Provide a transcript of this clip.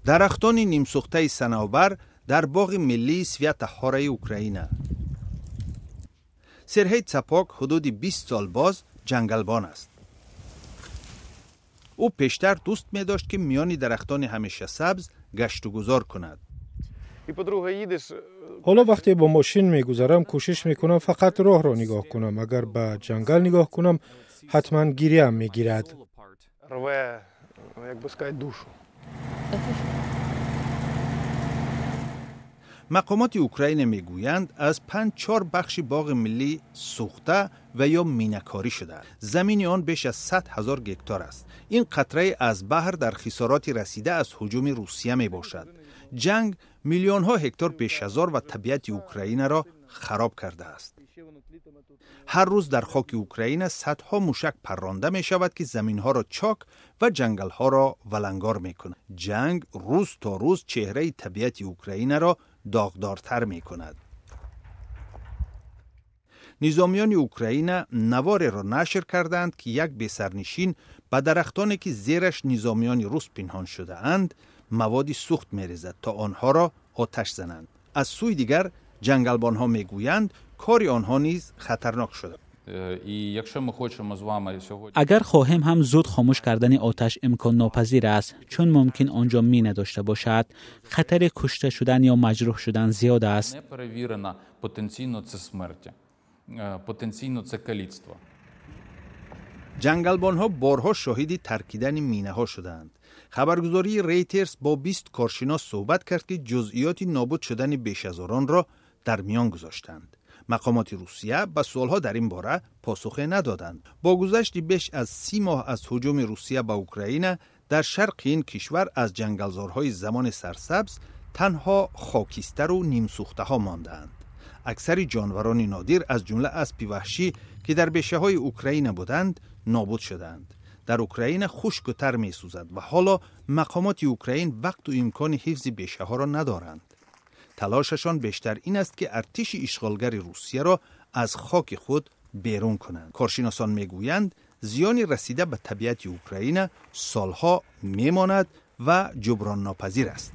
Дарахтони нимсӯхтаи санавбар дар боғи миллии Свята-Хораи Украина. Сергей Цапок ҳудуди 20 сол боз ҷангалбон аст. Ӯ пештар дӯст медошт, ки миёни дарахтони ҳамешасабз гаштугузор кунад. Ҳоло вақте бо мошин мегузарам, кӯшиш мекунам фақат роҳро нигоҳ кунам. Агар ба ҷангал нигоҳ кунам, ҳатман гиряам мегирад. Рве, як бы сказать, душу. Мақомоти Украина мегӯянд, аз 5-4 бахши боғи миллӣ сӯхта ва ё минакорӣ шуда. Замини он беш аз 100 000 гектар аст. Ин қатрае аз баҳр дар хисороти расида аз ҳуҷуми Русия мебошад. Ҷанг миллионҳо ҳектор бешазор ва табиати Украинаро хароб кардааст. Ҳар рӯз дар хоки Украина садҳо мушак парронда мешавад, ки заминҳоро чок ва ҷангалҳоро валангор мекунад. Ҷанг рӯз то рӯз чеҳраи табиати Украинаро доғдортар мекунад. Низомиёни Украина навореро нашр кардаанд, ки як бесарнишин ба дарахтоне, ки зераш низомиёни рус пинҳон шудаанд, маводи сӯхт мерезад, то онҳоро оташ зананд. Аз сӯи дигар, ҷангалбонҳо мегӯянд, кори онҳо низ хатарнок шуда. Агар хоҳем ҳам, зуд хомӯш кардани оташ имконнопазир аст, чун мумкин он ҷо мина дошта бошад. Хатари кушта шудан ё маҷрӯҳ шудан зиёд аст. Потенційно це смерті, потенційно це каліцтво. Ҷангалбонҳо борҳо шоҳиди таркидани минаҳо шудаанд. Хабаргузории Рейтерс бо 20 коршинос суҳбат кард, ки ҷузъиёти нобуд шудани бешазоронро дар миён гузоштанд. Мақомоти Русия ба суолҳо дар ин бора посухе надоданд. Бо гузашти беш аз 30 моҳ аз ҳуҷуми Русия ба Украина, дар шарқи ин кишвар аз ҷангалзорҳои замони сарсабз танҳо хокистару нимсӯхтаҳо мондаанд. Аксари ҷонварони нодир, аз ҷумла аспи ваҳшӣ, ки дар бешаҳои Украина буданд, нобуд шудаанд. Дар Украина хушку тар месӯзад ва ҳоло мақомоти Украин вақту имкони ҳифзи бешаҳоро надоранд. Талошашон бештар ин аст, ки артиши ишғолгари Русияро аз хоки худ берун кунанд. Коршиносон мегӯянд, зиёни расида ба табиати Украина солҳо мемонад ва ҷуброннопазир аст.